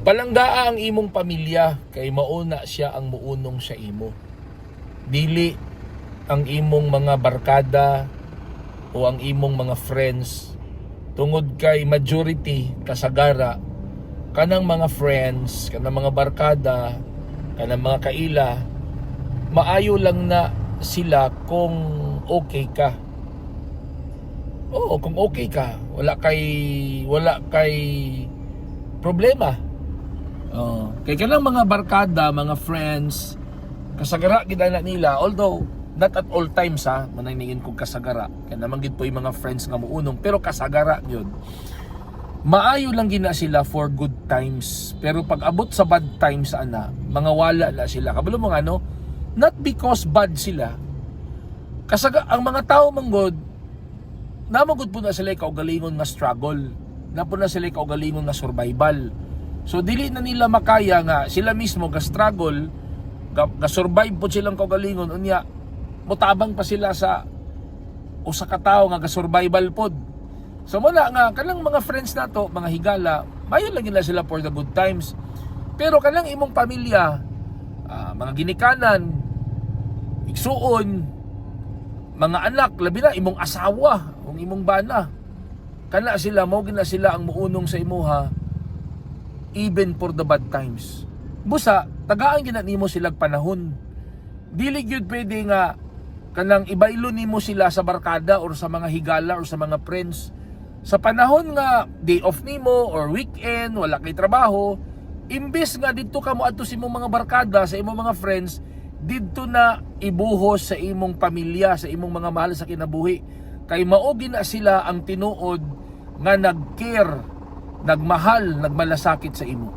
Palanggaa ang imong pamilya kay mao na siya ang muunong sa imo. Dili ang imong mga barkada o ang imong mga friends, tungod kay majority, kasagara kanang mga friends, kanang mga barkada, kanang mga kaila, maayo lang na sila kung okay ka. Oo, kung okay ka, wala kay problema. Oh, kay kanang mga barkada, mga friends, kasagara gid na nila, although not at all times ha, manay kog kasagara. Kay naman gid po yung mga friends nga muunong, pero kasagara yun. Maayo lang gina sila for good times. Pero pag abot sa bad times ana, mga wala na sila. Kabalo mo nga no, not because bad sila. Kasaga ang mga tao manggod, namagod po na sila kaugalingon nga struggle. Na po na sila kaugalingon nga survival. So dili na nila makaya nga sila mismo ga struggle, ga survive po silang kaugalingon, unya motabang pa sila sa usa ka tawo nga ga survival pod. So muna nga kanang mga friends nato, mga higala, mayo lang nila sila for the good times. Pero kanang imong pamilya, mga ginikanan, igsuon, mga anak, labi na imong asawa, kung imong bana. Kana sila, mao gina sila ang muunong sa imuha even for the bad times. Busa, tagaan gina nimo silag panahon. Dili gyud pwede nga kanang ibaylo nimo sila sa barkada or sa mga higala or sa mga friends. Sa panahon nga day off nimo or weekend, wala kay trabaho, imbes nga didto ka mo adto sa imong mga barkada, sa imong mga friends, didto na ibuhos sa imong pamilya, sa imong mga mahal sa kinabuhi. Kay mao gina sila ang tinuod nga nag-care, nagmahal, nagmalasakit sa imo.